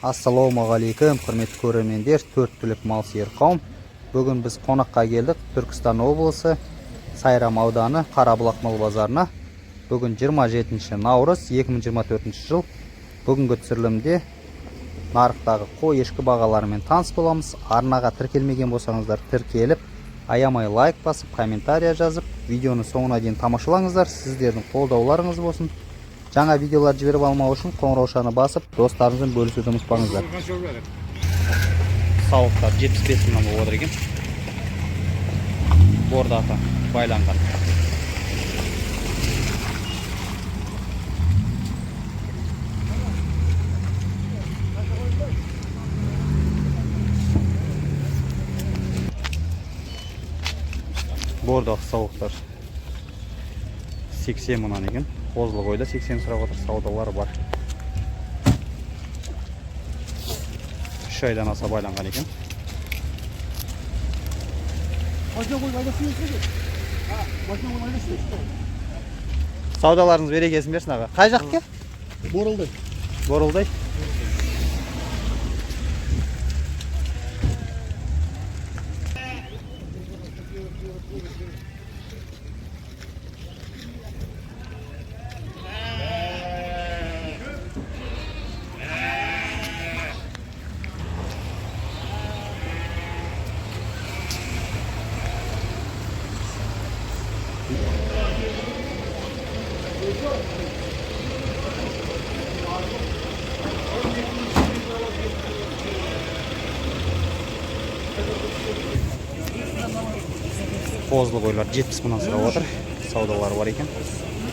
Ассалаумағалейкум, құрметті көрермендер, төрт түлік мал сиыр қауым. Бүгін біз қонаққа келдік Түркістан облысы Сайрам ауданы Қарабұлақ мал базарына. Бүгін 27 наурыз 2024 жыл. Бүгінгі түсірілімде нарықтағы қой ешкі бағаларымен таныс боламыз. Арнаға тіркелмеген болсаңыздар, тіркеліп, аямай лайк басып, комментария жазып, видеоны соңына дейін тамашалаңыздар. Сіздердің қолдауларыңыз болсын. Жаңа видеолар жіберіп алмау үшін қоңыраушаны басып, достарыңызбен бөлісуді ұмытпаңыздар. Сауықтар 75 мыңнан болып отыр екен. Бордақы байланған. Бордақ сауықтар 80 мыңнан екен. Қозылы қойда 80 сұрап отыр, саудалар бар. 3 айдан аса байланған екен. Саудаларыңыз берекесін берсін, аға. Қай жақтікі? Боралдай. Боралдай. Қозылы қойлар 70 мыңнан сұрап отыр. Саудалары бар екен.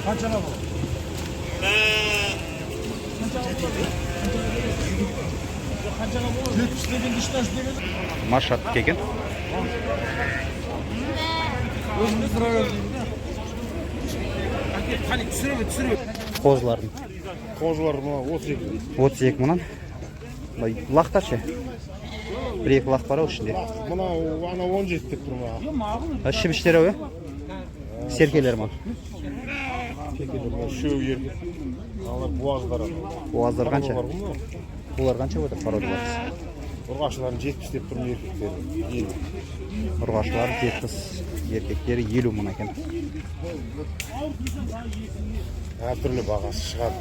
Қаншаға болады? Қаншаға болады? 70 деген 3 деген. Маршаттікі екен. Өзімде сұра бердім. Қане түсіре түсіре. Қозылардың Қозылар мына 32. 32 мыңнан. Былай лақтар ше? Бір екі лақ бар ау ішінде. Мынау ана 17 деп тұр мына. А, шібіштер ау, иә? Серкелер ма? Текелер мына үшеуі еркек. Аналар буаздар. Буаздар қанша? Бар ғой мынау. Бұлар қанша отыр породалар? Ұрғашыларын 70 деп тұр еркектері. 50. Ұрғашылар 70, еркектері 50 мың екен. Әртүрлі бағасы шығады.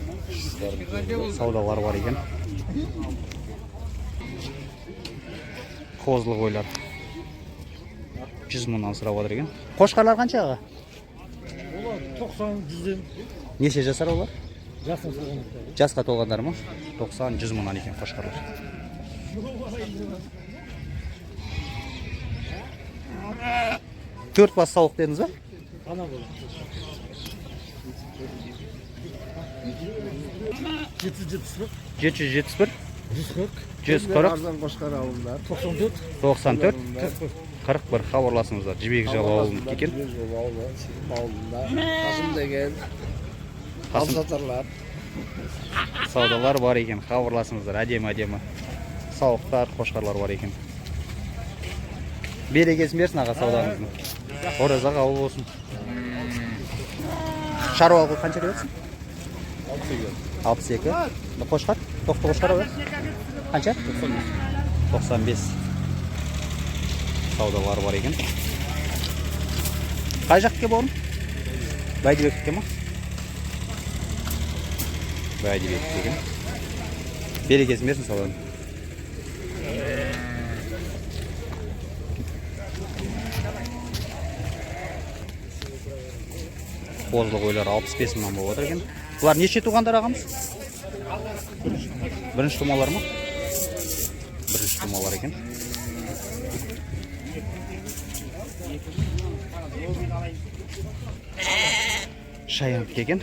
Саудалар бар екен. Қозылы қойлар 100 мыңнан сұрап отыр екен. Қошқарлар қанша, аға? Олар 90 100-ден. Неше жасар олар? Жасын салған. Жасқа толғандар ма? 90-100 мыңнан екен қошқарлар. Төрт бас сауық дедіңіз ба? Ана болады. 771 771 140 140 Арзан қошқар алыңдар. 94 94 41, хабарласыңыздар. Жібек жолы ауылынікі екен. Жібек жолы ауылы, Сенім ауылында. Қасым деген Қасым. алыпсатарлар. Саудалар бар екен, хабарласыңыздар. Әдемі әдемі сауықтар, қошқарлар бар екен. Берекесін берсін, аға, саудаңыздың. Ораза қабыл болсын. Шаруа қой қанша деп отырсың? 62. Мына қошқар, тоқты қошқар ау, иә? Қанша? 95. Саудалар бар екен. Қай жақтікі, бауырым? Бәйдібектікі ма? Бәйдібектікі екен. Берекесін берсін сауданың. Қозылы қойлар 65 мыңнан болып отыр екен. Бұлар неше туғандар, ағамыз? Бірінші тумалар ма? Бірінші тумалар екен. Шаяндікі екен.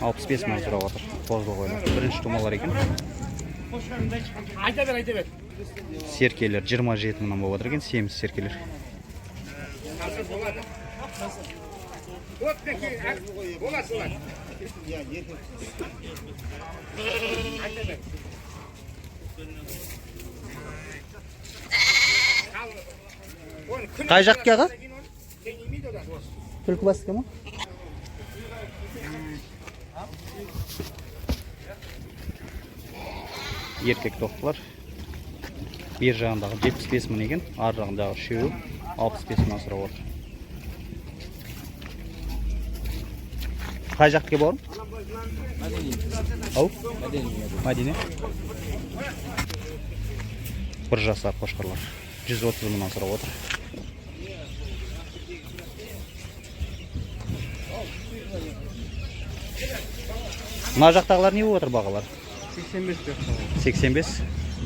65 мың сұрап отыр. Қозылы қойлар. Бірінші тумалар екен. Айта бер, айта бер. Серкелер 27 мыңнан болып отыр екен, семіз серкелер. Қай жақтікі, аға? Түлкібастікі ма? Еркек тоқтылар. Бер жағындағы 75 мың екен, ар жағындағы үшеуі 65 мыңнан сұрап отыр. Қай жақтікі, бауырым? Ау? Мәдине. Бір жасар қошқарлар. 130 мыңнан сұрап отыр. Мына жақтағылар не болып отыр бағалар? 85 деп. 85.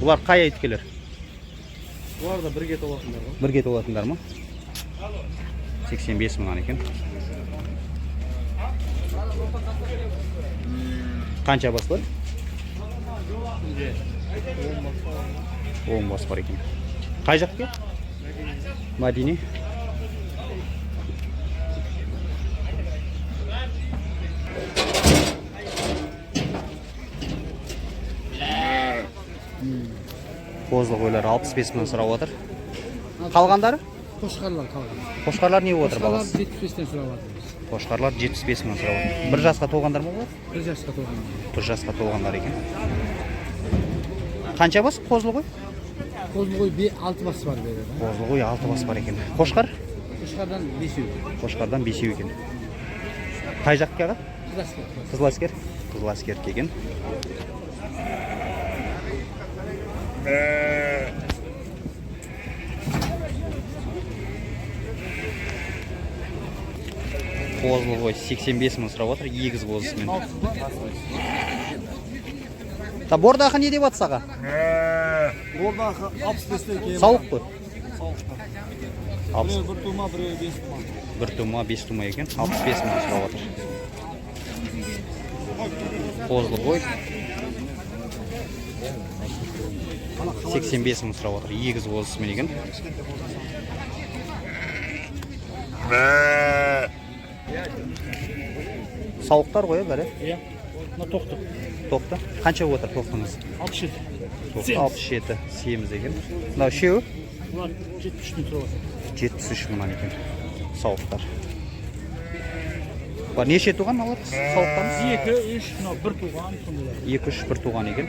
Бұлар қай айткелер? Бұлар да бірге толатындар ғой. Бірге толатындар ма? 85 мыңнан екен. Қанша бас бар? 10 бас бар екен. Қай жақтікі? Мәдине. Қозы қойлар 65 мыңнан сұрап отыр. Қалғандары? Қошқарлар қалған. Қошқарлар не болып отыр Қошқарлар баласы? 75-тен сұрап жатырмыз. Қошқарлар 75 мыңнан сұрап отыр. Бір жасқа толғандар ма бұлар? Бір жасқа толған. Бір жасқа толғандар екен. Қанша бас қозы қой? Қозы қой 6 бас бар береді. Қозы қой 6 бас бар екен. Қошқар? Қошқардан 5-еу. Қошқардан 5 екен. Қай жақтікі, аға? Қызыләскер. Қызыл әскер? Қызыл әскер екен. Қозы қой 85 мың сұрап отыр, егіз қозысымен. Та бордақы не деп жатсыз, аға? Бордақы 65-тен кейін. Сауық қой. Біреуі бір тума, біреуі 5 тума. Бір тума, бес тума екен. 65 мың сұрап отыр. Қозы қой 85 мың сұрап отыр. Егіз қозысымен екен. Сауықтар ғой, бәрі? Иә. Мына тоқты. Тоқты. Қанша болып отыр тоқтыңыз? 67. Тоқты 67, семіз екен. Мынау үшеуі? Бұлар 73-тен сұрап жатыр. 73 мыңнан екен сауықтар. Бар неше туған алар сауықтарыңыз? 2, 3, мынау бір туған сондайлар. 2, 3, бір туған екен.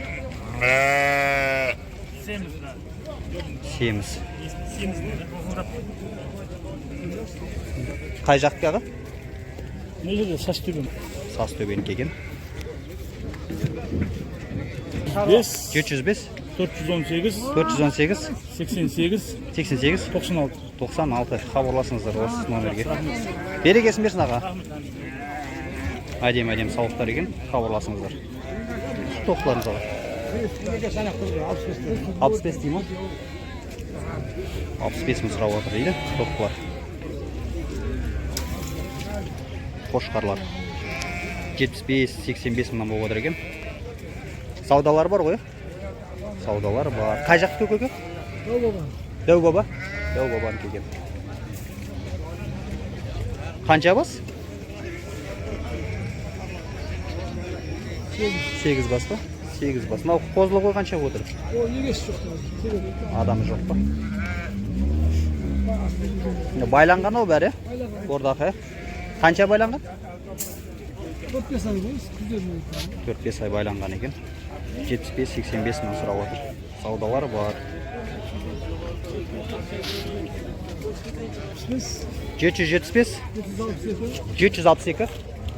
Семіз мына. Семіз. Семіз ұзындап. Қай жақтікі, аға? Мына жерде шаш төбем. Сас төбенікі екен. 5 705 418 418 88 88 96. 96. Хабарласыңыздар осы номерге. Берекесін берсін, аға. Әдемі әдемі сауықтар екен, хабарласыңыздар. Тоқтыларыңыз, аға. 65 дей ма? 65 мың сұрап отыр дейді тоқтылар. Қошқарлар 75-85 мыңнан болып отыр екен. Саудалар бар ғой, иә? Саудалар бар. Қай жақтікі, көке? Дәу баба. Дәу бабанікі екен. Қанша бас? 8 бас па? 8 бас. Мынау қозылы қой қанша отыр? О, егесі жоқ. Адамы жоқ па? Байланған ау бәрі? Бордақы. Қанша байланған? 4-5 ай ғой, күздерін. 4-5 ай байланған екен. 75-85 мың сұрап отыр. Саудалар бар. 5 775 762 762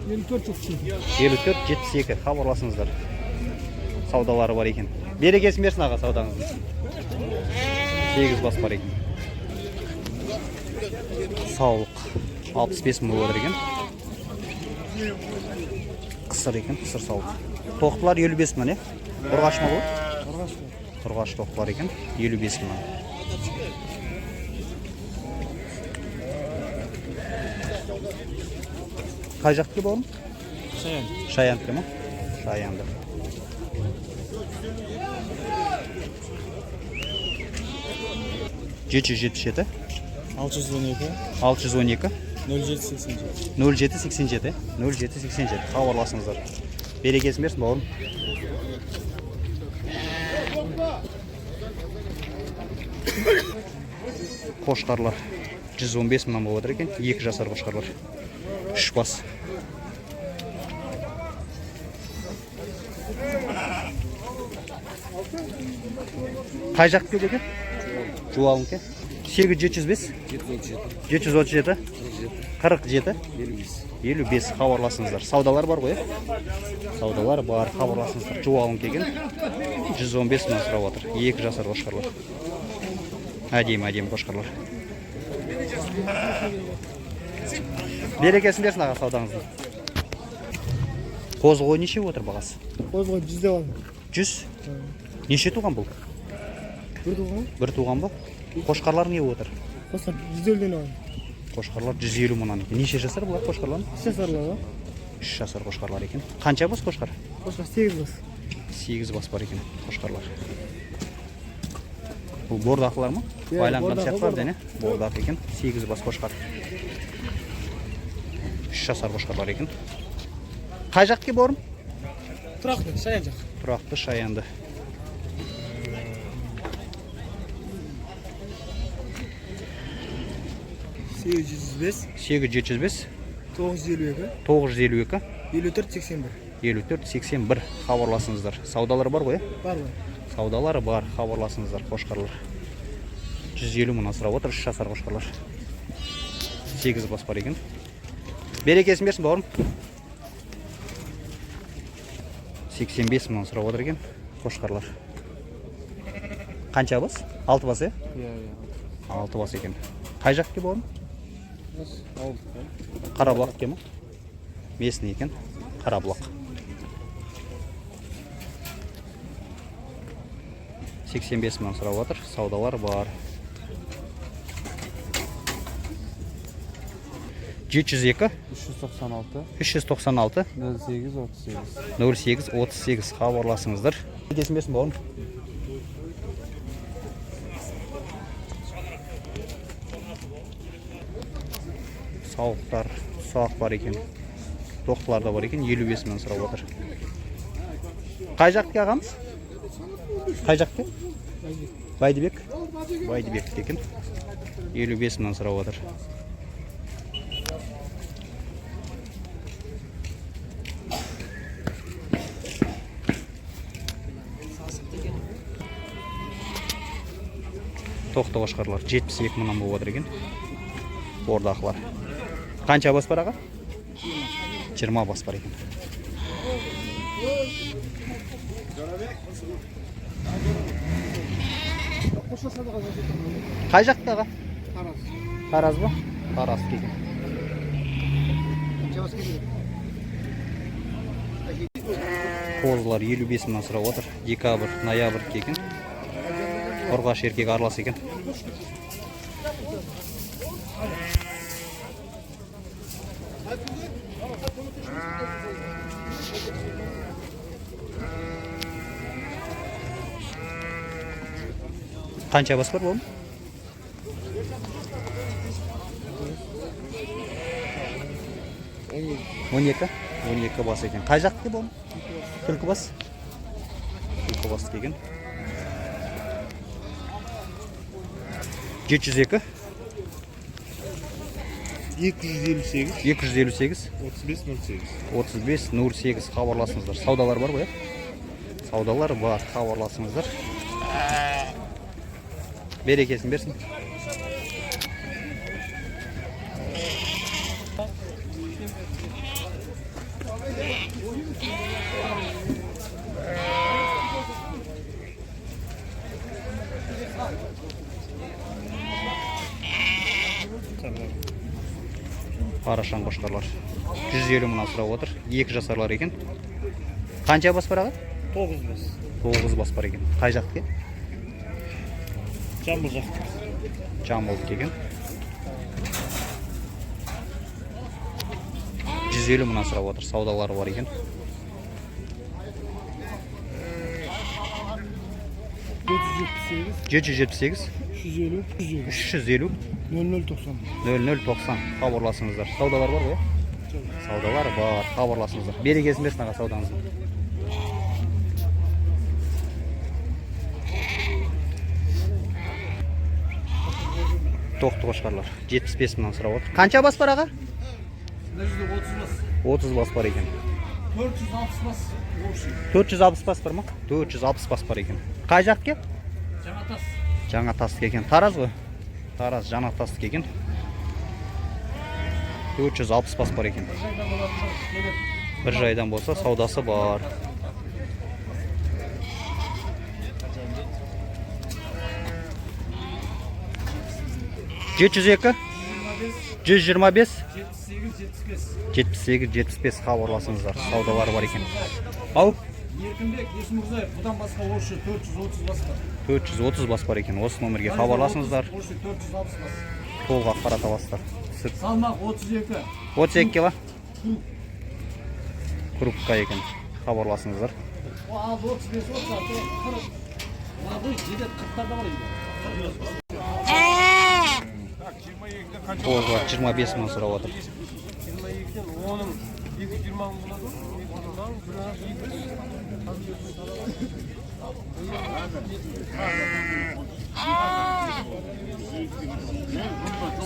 54 72. 54 72. Хабарласыңыздар. Саудалары бар екен. Берекесін берсін, аға, саудаңыздың. 8 бас бар екен. Саулық 65 мың болып отыр екен. Қысыр екен, қысыр саулық. Тоқтылар 55 мың, е? Ұрғашы ма бұл? Ұрғашы тоқтылар екен, 55 мың. Қай жақтікі, бауырым? Шаян. Шаяндікі ма? Шаянды. 777 612 612 0787. 0787 0787. Хабарласыңыздар. Берекесін берсін, бауырым. Қошқарлар 115 мыңнан болып отыр екен. 2 жасар қошқарлар. 3 бас. Қай жақтікі екен? Жуалынікі. 8705 737 47 55, хабарласыңыздар. Саудалар бар ғой, иә? Саудалар бар, хабарласыңыздар. Жуалынікі екен. 115 мың сұрап отыр. 2 жасар қошқарлар. Әдемі, әдемі қошқарлар. Берекесін берсін аға саудаңыздың. Қозы қой неше отыр бағасы? Қозы қой 100 деп алдым. 100? Неше туған бұл? Бір туған. Бір туған ба? Қошқарлар не отыр? Қошқар 150-ден алдым. Қошқарлар 150 мыңнан екен. Неше жасар бұлар қошқарлар? 3 жасарлар ғой. 3 жасар қошқарлар екен. Қанша бас қошқар? Қошқар 8 бас. 8 бас бар екен қошқарлар. Бұл бордақылар ма? Иә, Байланған бордақы, сияқты әбден, иә? Бордақ екен. 8 бас қошқар. 3 жасар қошқарлар екен. Қай жақтікі бауырым? Тұрақты, Шаян жақ. Тұрақты, Шаянды. 805 8705 952 952 54 81. 54 81, хабарласыңыздар. Саудалар бар ғой, иә? Бар ғой. Саудалары бар, хабарласыңыздар. Қошқарлар 150 мыңнан сұрап отыр, 3 жасар қошқарлар. 8 бас бар екен. Берекесін берсін, бауырым. 85 мыңнан сұрап отыр екен қошқарлар. Қанша бас? 6 бас, иә? Иә, иә. 6 бас екен. Қай жақтікі, бауырым? Қарабұлақ ма? Местный екен. Қарабұлақ. 85 мыңнан сұрап отыр. Саудалар бар. 702 396 396 08 38. 08 38, хабарласыңыздар. Берекесін берсін, бауырым. Сауықтар, ұсақ бар екен. Тоқтылар да бар екен, 55 мың сұрап отыр. Қай жақтікі ағамыз? Қай жақтікі? Бәйдібек. Бәйдібек екен. 55 мың сұрап отыр. Тоқты қошқарлар 72 мыңнан болып отыр екен. Бордақылар. Қанша бас бар, аға? 20 бас бар екен. Қай жақта, аға? Тараз. Тараз ба? Тараз екен. Қозылар 55 мыңнан сұрап отыр. Декабрь, ноябрь екен. Ұрғашы еркек аралас екен. Қанша бас бар бұның? 12. 12 бас екен. Қай жақтікі бұның? Түлкібас. Түлкібас деген. 702 258 258 35 08. 35 08, хабарласыңыздар. Саудалар бар ғой, иә? Саудалар бар, хабарласыңыздар. Берекесін берсін. Қарашан қошқарлар 150 мыңнан сұрап отыр. 2 жасарлар екен. Қанша бас бар, аға? 9 бас. 9 бас бар екен. Қай жақтікі? Жамбыл жақтікі. Жамбылдікі екен. 150 мыңнан сұрап отыр. Саудалары бар екен. 778 778 350 350 00 90. 0090, хабарласыңыздар. Саудалар бар ғой, иә? Саудалар бар, хабарласыңыздар. Берекесін берсін, аға, саудаңыздың. Тоқты қошқарлар 75 мыңнан сұрап отыр. Қанша бас бар, аға? 30 бас. 30 бас бар екен. 460 бас общий. 460 бас бар ма? 460 бас бар екен. Қай жақтікі? Жаңатас. Жаңатастікі екен. Тараз ғой. Тараз Жаңатастікі екен. 460 бас бар екен. Бір жайдан болатын Бір келеді. жайдан болса саудасы бар. 702 125 78 75. 78 75 хабарласыңыздар. Саудалары бар екен. Ау, Еркінбек Есмұрзаев, бұдан басқа общий 430 бас бар. 430 бас бар екен. Осы номерге хабарласыңыздар. Общий 460 бас. Толық ақпарат аласыздар. Сүт Салмақ 32. 32 кило. Крупка екен. Хабарласыңыздар. О, алды 35, 36, 40. Мына жетеді, 40-тар да бар енді. Қозылар 25 мың сұрап отыр. 22-ден оның 220 мың болады.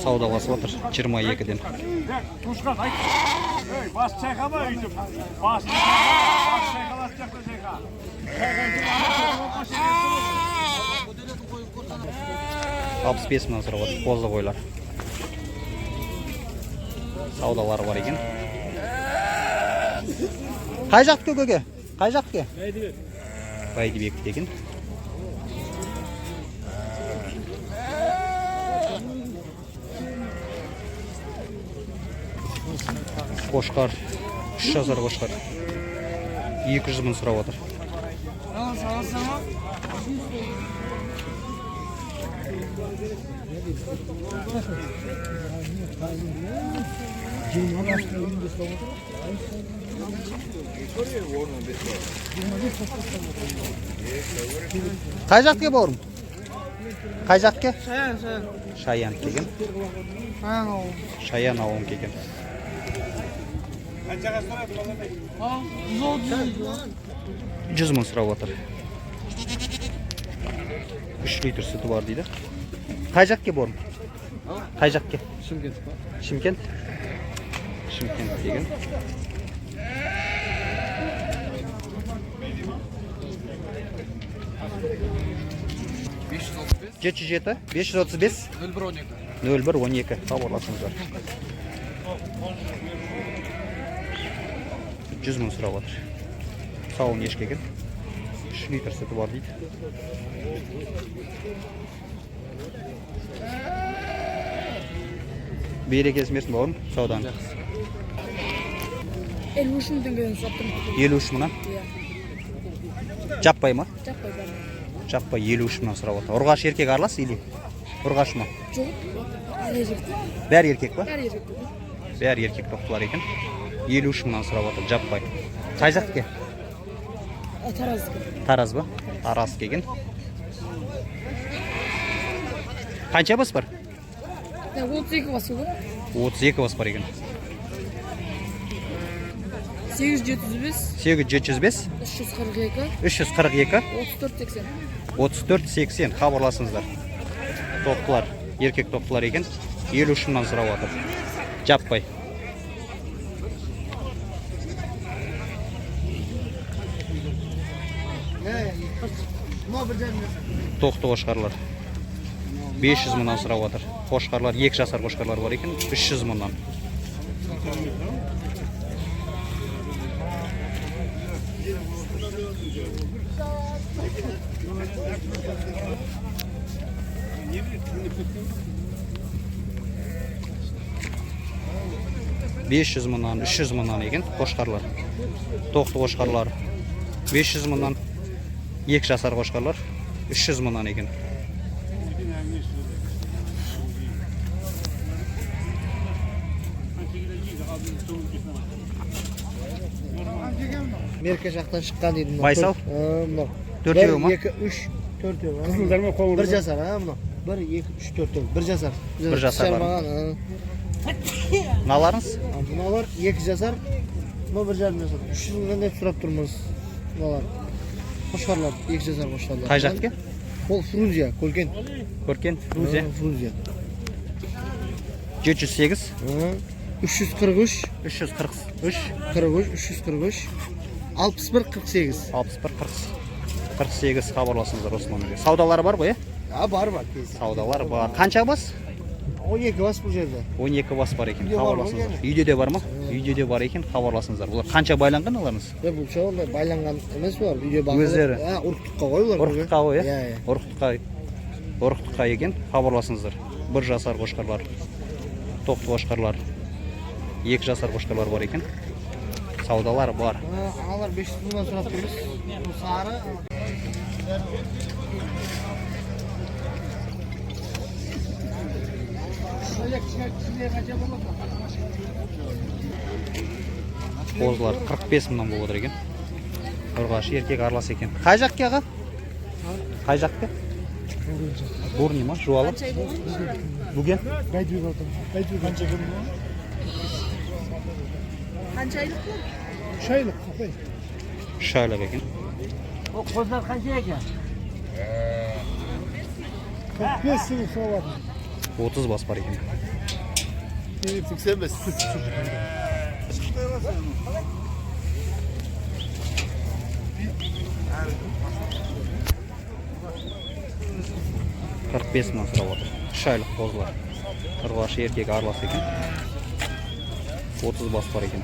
Саудаласып отыр 22-ден. Туысқан айт. Ей, бас шайқама өйтіп. Бас бас шайқалады жақта шайқа. 65 мың сұрап отыр қозы қойлар. Саудалары бар екен. Қай жақтікі, көке? Қай жақтікі? Бәйдібек. Бәйдібек деген. Қошқар, 3 жасар қошқар. 200 мың сұрап отыр. Қай жақтікі, бауырым? Қай жақтікі? Шаян, Шаян. Шаян деген. Шаян ауылы. Шаян ауылынікі екен. 100 мың сұрап отыр. 3 литр сүті бар дейді. Қай жақтікі, бауырым? Қай жақтікі? Шымкент па? Шымкент. Шымкент деген. 707 535 0112. 01 12 хабарласыңыздар. 100 мың сұрап отыр. Сауын ешкі екен. 3 литр сүті бар дейді. Берекесін берсін, бауырым, сауданың. 53 мың теңгеден сұрап тұрмын. 53 мыңнан? Иә. Жаппай ма? Жаппай бәрі. Жаппай 53 мыңнан сұрап отыр. Ұрғашы еркек аралас или ұрғашы ма? Жоқ, әлі еркек. Бәрі еркек па? Бәрі еркек. Бәрі еркек тоқтылар екен. 53 мыңнан сұрап отыр жаппай. Қай жақтікі? Тараздікі. Тараз ба? Тараз екен. Қанша бас бар? 32 бас ғой. 32 бас бар екен. 8705 8 705 342 342 34 80. 34 80 хабарласыңыздар. Тоқтылар, еркек тоқтылар екен. 53 мыңнан сұрап отыр. Жаппай. Тоқты қошқарлар 500 мыңнан сұрап отыр. Қошқарлар, 2 жасар қошқарлар бар екен, 300 мыңнан. 500 мыңнан, 300 мыңнан екен қошқарлар. Тоқты қошқарлар 500 мыңнан, 2 жасар қошқарлар 300 мыңнан екен. Мерке жақтан шыққан дейді мынау. Байсал? Мынау. Төртеуі ма? 1, 2, 3, төртеуі. Қызылдар ма, қоңырлар Бір жасар, а мынау. 1, 2, 3, төртеуі. Бір жасар. Бір жасар бар. Жармаған, а. Мыналарыңыз? А, мыналар 2 жасар, мынау 1,5 жасар. 300 мыңнан деп сұрап тұрмыз. Мыналар. Қошқарлар, 2 жасар қошқарлар. Қай жақтікі? Ол Фрунзе, Көлкен. Көркен, Фрунзе. Фрунзе. 708 Hı. 343. 343. 43, 343, 61, 48. 61, 48. Хабарласыңыздар осы номерге. Саудалары бар ғой, иә? А, бар, бар. Саудалар бар. Қанша бас? 12 бас бұл жерде. 12 бас бар екен. Үйде бар ғой. Хабарласыңыздар. Үйде де бар ма? Үйде де бар екен, хабарласыңыздар. Бұлар қанша байланған аларыңыз? Е, бұл ондай байланған емес бұлар. Үйде бағылып. Өздері. А, ұрықтыққа ғой бұлар. Ұрықтыққа ғой, Иә, иә? иә. Ұрықтыққа екен, хабарласыңыздар. Бір жасар қошқарлар, тоқты қошқарлар, 2 жасар қошқарлар бар екен. Саудалар бар. Аналар 500 мыңнан сұрап тұрмыз. Бұл сары. Қозылар 45 мыңнан болып отыр екен. Ұрғашы еркек аралас екен. Қай жақке, аға? Қай жақке? Бурни ма? Жуалы? Буген? Қанша айлық бұл? 3 айлық екен. Қозылар қанша екен? 30 бас бар екен. 85. 45 мыңнан сұрап отыр. 3 айлық қозылар. Ұрғашы еркек аралас екен. 30 бас бар екен.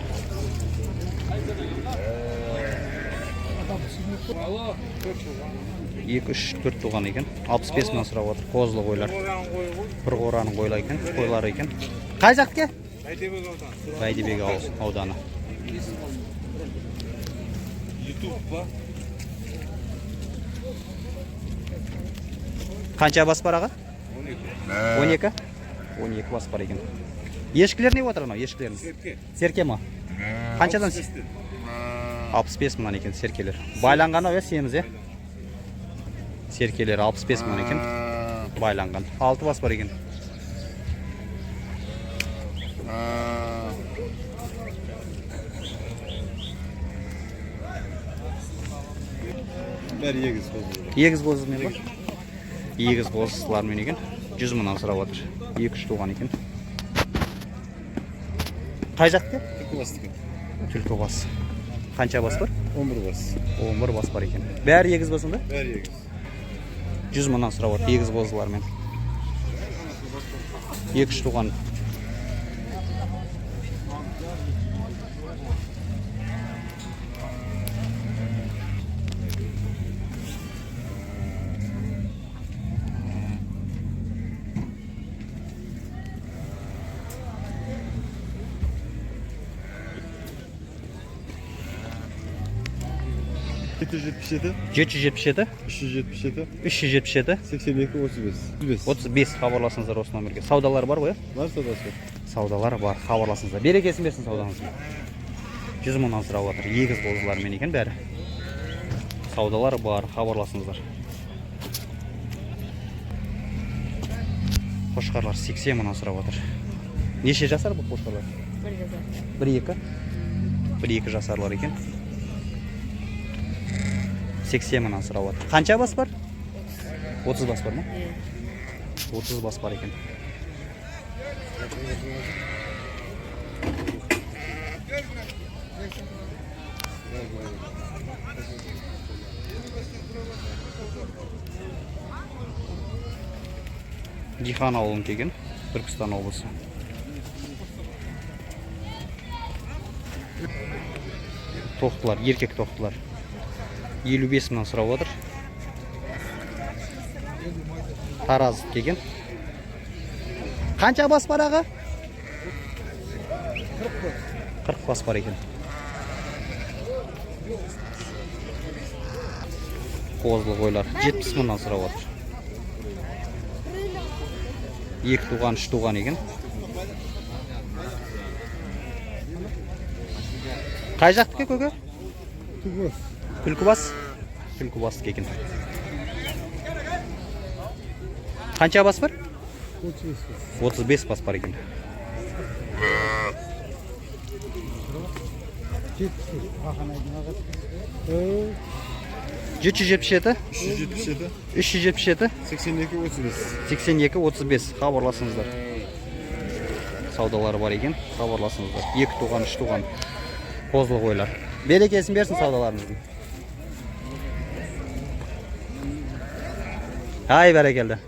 Екі, үш, төрт туған екен. 65 мыңнан сұрап отыр. Қозылы қойлар. Бір қораның қойлары екен. Қойлары екен. Қай жақтікі? Бәйдібек ауданы. Ютуб па? Қанша бас бар, аға? 12. 12 бас бар екен. Ешкілер не отыр анау, ешкілеріңіз? Серке. Серке ма? Қаншадан? 65 мыңнан екен серкелер. Байланған ау, иә, семіз, иә? Серкелер 65 мыңнан екен. Байланған. Алты бас бар екен. Бәрі егіз қозы. Егіз қозымен ба? Егіз қозылармен екен. 100 мыңнан сұрап отыр. Екі, үш туған екен. Қай жақты? Түлкібастікі. Түлкібас. Қанша бас бар? 11 бас. 11 бас бар екен. Бәрі егіз ба сонда? Бәрі егіз. 100 мыңнан сұрап отыр егіз қозылармен. Екі, үш туған. 777. 777. 377. 377. 82, 35. 35. 35. Хабарласыңыздар осы номерге. Саудалар бар ғой, иә? Бар, саудасы бар. Саудалар бар, хабарласыңыздар. Берекесін берсін саудаңызға. 100 мыңнан сұрап жатыр. Егіз қозылармен екен бәрі. Саудалар бар, хабарласыңыздар. Қошқарлар 80 мыңнан сұрап отыр. Неше жасар бұл қошқарлар? 1 жасар. Бір екі. Бір екі жасарлар екен. 80 мыңнан сұрап отыр. Қанша бас бар? 30 бас бар ма? 30 бас бар екен. Дихан ауылын келген, Түркістан облысы. Тоқтылар, еркек тоқтылар. 55 мыңнан сұрап отыр. Тараз келген. Қанша бас бар, аға? 40 бас бар екен. Қозылы қойлар 70 мыңнан сұрап отыр. Екі туған, үш туған екен. Қай жақтікі, көке? Түлкібас. Түлкібастікі екен. Қанша бас бар? 35 бас бар екен. 777. 377. 377. 82, 35. 82, 35. Хабарласыңыздар. Саудалары бар екен, хабарласыңыздар. Екі туған, үш туған қозылы қойлар. Берекесін берсін саудаларыңыздың. Ай, бәрекелді.